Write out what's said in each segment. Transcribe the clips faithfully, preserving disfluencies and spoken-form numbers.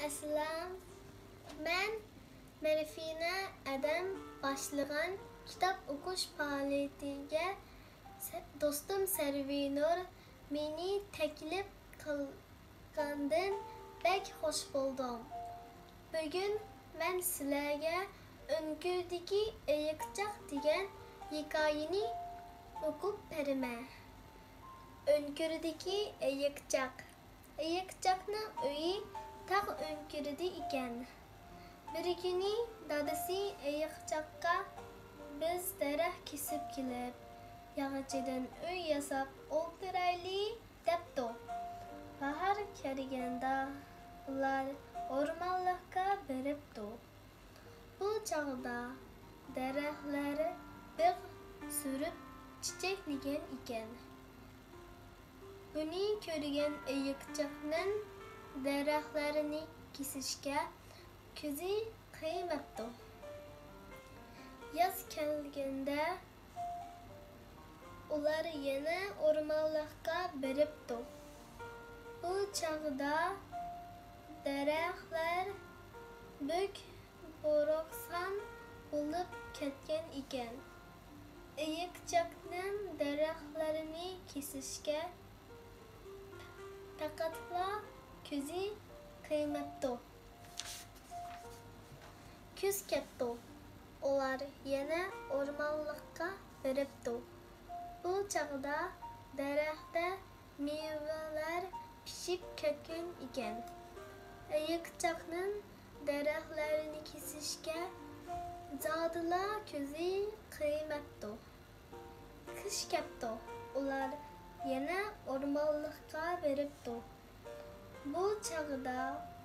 ئەسسالام. مەن مەرفىنە ئادەم باشلىغان كىتاب ئوقۇش پائالىيىتىگە سە-، دوستۇم سەرۋىنۇر مېنى تەكلىپ قىلغاندىن بەك خۇش بولدۇم. بۈگۈن مەن سىلەرگە ئۆڭكۈردىكى ئېيىقچاق دېگەن ھېكايىنى ئوقۇپ بېرىمەن. ئۆڭكۈردىكى ئېيىقچاق. ئېيىقچاقنىڭ ئۆيى تاغ ئۆڭكۈرىدە ئىكەن. بىر كۈنى دادىسى ئېيىقچاققا، «بىز دەرەخ كېسىپ كېلىپ، ياغىچىدىن ئۆي ياساپ ئولتۇرايلى» دەپتۇ. باھار كەلگەندە ئۇلار ئورمانلىققا بېرىپتۇ. بۇ چاغدا دەرەخلەر بىغ سۈرۈپ چېچەكلىگەن ئىكەن. بۇنى كۆرگەن ئېيىقچاقنىڭ دەرەخلەرنى كېسىشكە كۆزى قىيماپتۇ. ياز كەلگەندە ئۇلار يەنە ئورمانلىققا بېرىپتۇ. بۇ چاغدا دەرەخلەر بۈك بۇرۇقسان بولۇپ كەتكەن ئىكەن. ئېيىقچاقنىڭ دەرەخلەرنى كېسىشكە پەقەتلا كۆزى قىيماپتۇ. كۈز كەپتۇ. ئۇلار يەنە ئورمانلىققا بېرىپتۇ. بۇ چاغدا دەرەختە مېۋىلەر پىشىپ كەتكەن ئىكەن. ئېيىقچاقنىڭ دەرەخلەرنى كېسىشكە زادىلا كۆزى قىيماپتۇ. قىش كەپتۇ. ئۇلار يەنە ئورمانلىققا بېرىپتۇ. بۇ چاغدا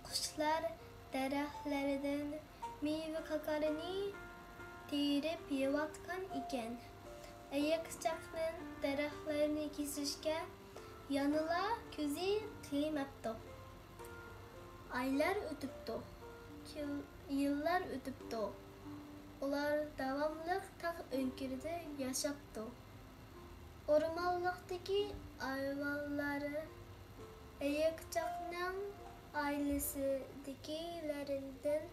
قۇشلار دەرەخلەردىن مېۋە-كاكارنى تېرىپ يەۋاتقان ئىكەن. ئېيىقچاقنىڭ دەرەخلەرنى كېسىشكە يەنىلا كۆزى قىيماپتۇ. ئايلار ئۆتۈپتۇ، كۈن-، يىللار ئۆتۈپتۇ. ئۇلار داۋاملىق تاغ ئۆڭكۈرىدە ياشاپتۇ. ئورمانلىقتىكى ھايۋانلار ئېيىقچاقنىڭ ئائىلىسىدىكىلەردىن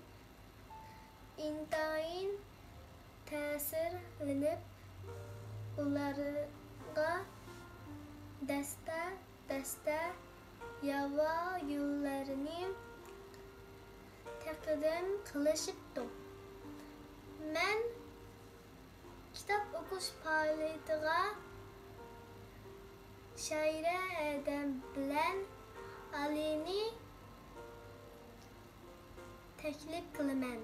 ئىنتايىن تەسىرلىنىپ، ئۇلارغا دەستە-دەستە ياۋا گۈللەرنى تەقدىم قىلىشىپتۇ. مەن كىتاب ئوقۇش پائالىيىتىغا شائىرە ئادەم بىلەن ئالىنى تەكلىپ قىلىمەن.